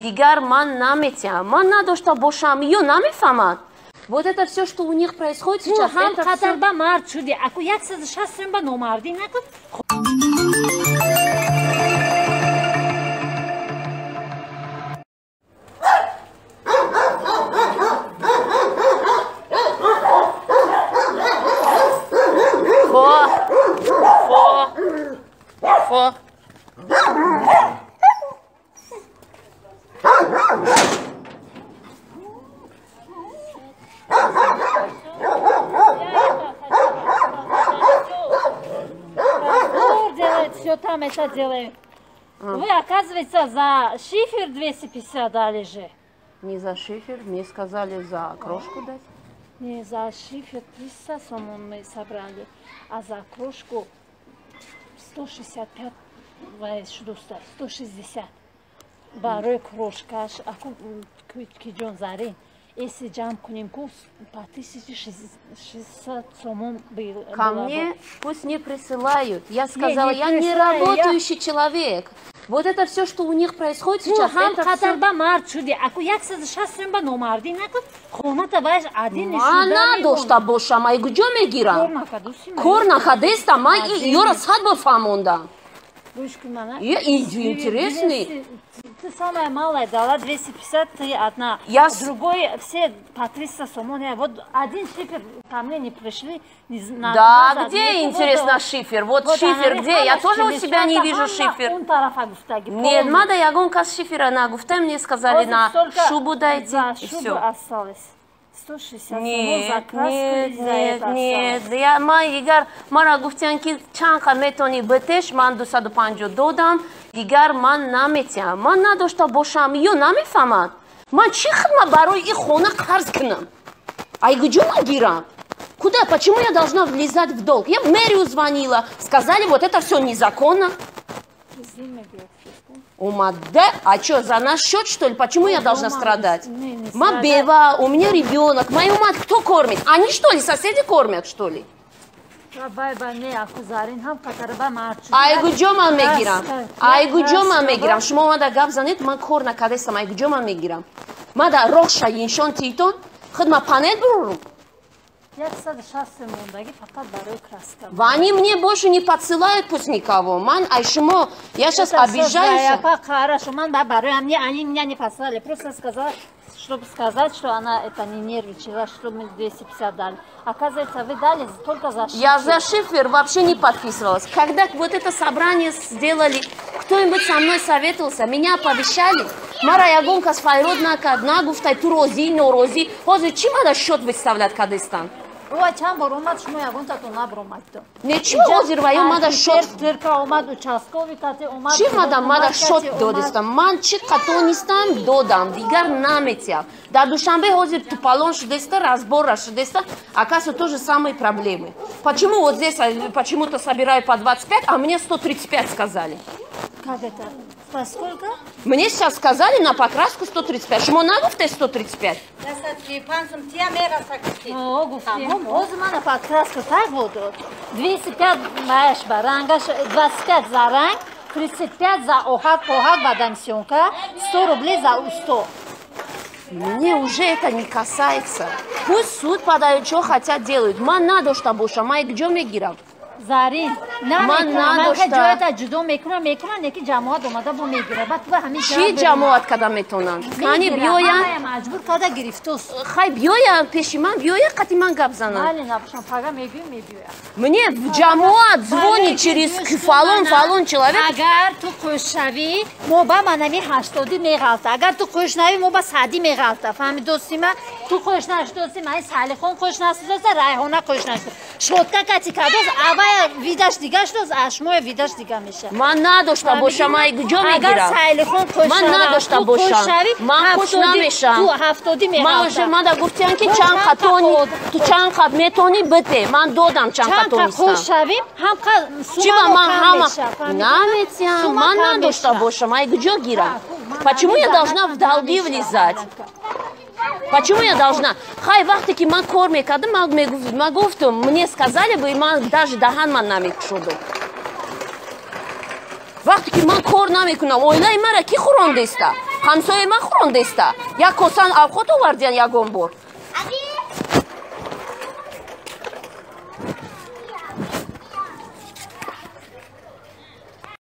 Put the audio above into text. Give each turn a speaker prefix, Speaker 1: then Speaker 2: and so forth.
Speaker 1: Дигар ман наметиҳам. Ман надошта бошам, ё намефаҳмад. Вот это все, что у них происходит сейчас,
Speaker 2: это всё. Ба мард шуди, аку 160 сум ба номардӣ накун.
Speaker 1: Фо, фо, фо.
Speaker 2: Все там это делаем. Вы, оказывается, за шифер 250 дали же.
Speaker 1: Не за шифер, мне сказали за крошку дать.
Speaker 2: Не, за шифер 300 сомон мы собрали, а за крошку 165, 160. Барои крошкаш, аку ки ҷон Зарин, если ҷамъ кунем ку по 1600 сомон был.
Speaker 1: Ко мне пусть не присылают. Я сказала,
Speaker 2: не
Speaker 1: я не
Speaker 2: присылаю,
Speaker 1: работающий человек. Вот это все, что у них происходит
Speaker 2: Ту
Speaker 1: сейчас,
Speaker 2: ҳам
Speaker 1: это
Speaker 2: қадар
Speaker 1: всё.
Speaker 2: Ба мард шуди, аку 160 сум ба номардӣ накун, хоната вайш один.
Speaker 1: Ман надошта бошам, ай куҷо мегирам? Кор накардестам, ман ёро 100 бор фаҳмондам.
Speaker 2: Гӯш кун мана.
Speaker 1: Я интересный.
Speaker 2: Ты самая малая дала 250, ты одна. Другой все по 300 сомон. Я вот один шифер ко мне не пришли. Не,
Speaker 1: Да,
Speaker 2: назад
Speaker 1: где,
Speaker 2: нету.
Speaker 1: Интересно,
Speaker 2: Вот,
Speaker 1: шифер? Вот,
Speaker 2: вот
Speaker 1: шифер
Speaker 2: она
Speaker 1: где? Я тоже у себя не вижу
Speaker 2: ҳама
Speaker 1: шифер.
Speaker 2: Он тарафа гуфтаги.
Speaker 1: Нет,
Speaker 2: полный.
Speaker 1: мада ягон кас шифера нагуфта, мне сказали,
Speaker 2: Вот
Speaker 1: на
Speaker 2: столько
Speaker 1: шубу дайте,
Speaker 2: за
Speaker 1: и
Speaker 2: шубу
Speaker 1: все.
Speaker 2: Осталось. 160 сомон за
Speaker 1: Нет,
Speaker 2: краску
Speaker 1: нет,
Speaker 2: и за
Speaker 1: нет,
Speaker 2: это
Speaker 1: нет.
Speaker 2: осталось.
Speaker 1: Я ман дигар мара гуфтян, ки чанд қа метони битеш, ман 250 додам, дигар ман наметиҳам. Ман надошта бошам, ё намефаҳмад. Ман чӣ хидмат барои ин хона қарз кунам? Ай куҷо ман гирам? Куда? Почему я должна влезать в долг? Я в мэрию звонила, сказали, вот это все незаконно. Омада, а что, за наш счет, что ли? Почему я должна
Speaker 2: Дома
Speaker 1: страдать?
Speaker 2: не
Speaker 1: Ма
Speaker 2: страдать.
Speaker 1: бева, у меня ребенок, мою мать кто кормит? Они, что ли, соседи кормят, что ли?
Speaker 2: Бай ба не, аку Зарин ҳам қатар ба мард шуди.
Speaker 1: Ай куҷо ман мегирам? Ай куҷо ман
Speaker 2: Краска,
Speaker 1: мегирам? Шумо омада гап занед, ман кор накардестам, ай куҷо ман мегирам? Ма да роҳша иншон титон, худ ма панел бурурум.
Speaker 2: 160 мондаги фақат барои краска.
Speaker 1: Ва они мне больше не подсылают пусть никого. Ман, ай шумо, я сейчас
Speaker 2: Это всё
Speaker 1: обижаюсь.
Speaker 2: Заяпа, хорошо, ман ба барои мне, они меня не послали. Просто сказала, чтобы сказать, что она это не нервничала, что мы 250 дали. Оказывается, вы дали только за шифер.
Speaker 1: Я за шифер вообще не подписывалась. Когда вот это собрание сделали, кто-нибудь со мной советовался, меня оповещали. Мара ягон кас файрод накард, нагуфтай ту розӣ, норозӣ. Ҳозир чӣ мада счет выставлять кадестан?
Speaker 2: Ова чанд бор омад, шумо ягонтатон набромад.
Speaker 1: Не, чӣ ҳозир ва ё мада счет
Speaker 2: Терка омад, участковый кати омад.
Speaker 1: Чӣ мада мада счет
Speaker 2: омад.
Speaker 1: Додистам? Ман чӣ қатонистам, додам, дигар наметиҳам. Дар Душанбе ҳозир тупалон шудеста, разбора шудеста, оказывается, то же самые проблемы. Почему вот здесь почему-то собираю по 25, а мне 135 сказали?
Speaker 2: Как это? По сколько?
Speaker 1: Мне сейчас сказали на покраску 135. Шумо нагуфте 135?
Speaker 2: О, гуфтем. Ҳозир мана покраска так вот. 205 мааш ба рангаш, 25 за ранг, 35 за оҳак, оҳак ба дамсёнка, 100 рублей за усто.
Speaker 1: Мне уже это не касается. Пусть суд подают, что хотят делают. Ман надошта бошам, ман куҷо мегирам?
Speaker 2: Зарин,
Speaker 1: Ман
Speaker 2: намекунам,
Speaker 1: надошта.
Speaker 2: Ҷоята ҷудо мекунам, мекунам, неки ҷамоат омада бо мегира. Баъд ту ҳамин
Speaker 1: Чӣ ҷамоат када метонанд? Кани биёянд,
Speaker 2: Ҳамая маҷбур карда гирифтост.
Speaker 1: Хай биёянд, пеши ман биёянд, қати ман гап зананд.
Speaker 2: Бале, набошам, пага мегӯем, мебиёяд.
Speaker 1: Мне в ҷамоат звонит через фалон, фалон человек.
Speaker 2: Агар ту қӯшшавӣ, мо ба манами 80-ӣ меғалта. Агар ту қӯш навӣ, мо ба 100-ӣ меғалта. Фаҳми дӯстима? Ту қӯш нашудоси, ман Салихон қӯш насудоса, Райҳона қӯш нашуд. Шотка кати кадоз, авая видаш дига шудоз, ашмоя видаш дига меша.
Speaker 1: Ман надошта бошам, ай куҷо
Speaker 2: Агар
Speaker 1: мегирам?
Speaker 2: Сайлихон қӯш
Speaker 1: Ман
Speaker 2: шава,
Speaker 1: надошта
Speaker 2: ту
Speaker 1: бошам.
Speaker 2: қӯш шавӣ,
Speaker 1: Ман қӯш намешам.
Speaker 2: Ту 70-ӣ
Speaker 1: Ман уже
Speaker 2: меғалта.
Speaker 1: мада гуфтиян, ки
Speaker 2: Ту
Speaker 1: чанд
Speaker 2: чанд
Speaker 1: қатони,
Speaker 2: қат
Speaker 1: ту чанд қат метони бите. Ман додам чанд
Speaker 2: Чанд қа
Speaker 1: қатонистам.
Speaker 2: қӯш шавим, ҳам қа
Speaker 1: Чӣ ба
Speaker 2: сума
Speaker 1: ман
Speaker 2: кам
Speaker 1: ҳама
Speaker 2: меша, фаҳмидӣ?
Speaker 1: наметиҳам,
Speaker 2: Сума
Speaker 1: ман
Speaker 2: кам
Speaker 1: надошта
Speaker 2: меша.
Speaker 1: бошам, ай куҷо гирам? Почему я должна в долги влезать? Почему я должна? Хай, вақте ки ман кор мекардам, ман гуфтам, мне сказали бы, ман даже даҳан ман намекушодам. Вақте ки ман кор намекунам, оилаи мара ки хӯрондеста? Ҳамсояи ман хӯрондеста, як косан авхот овардиян ягон бор.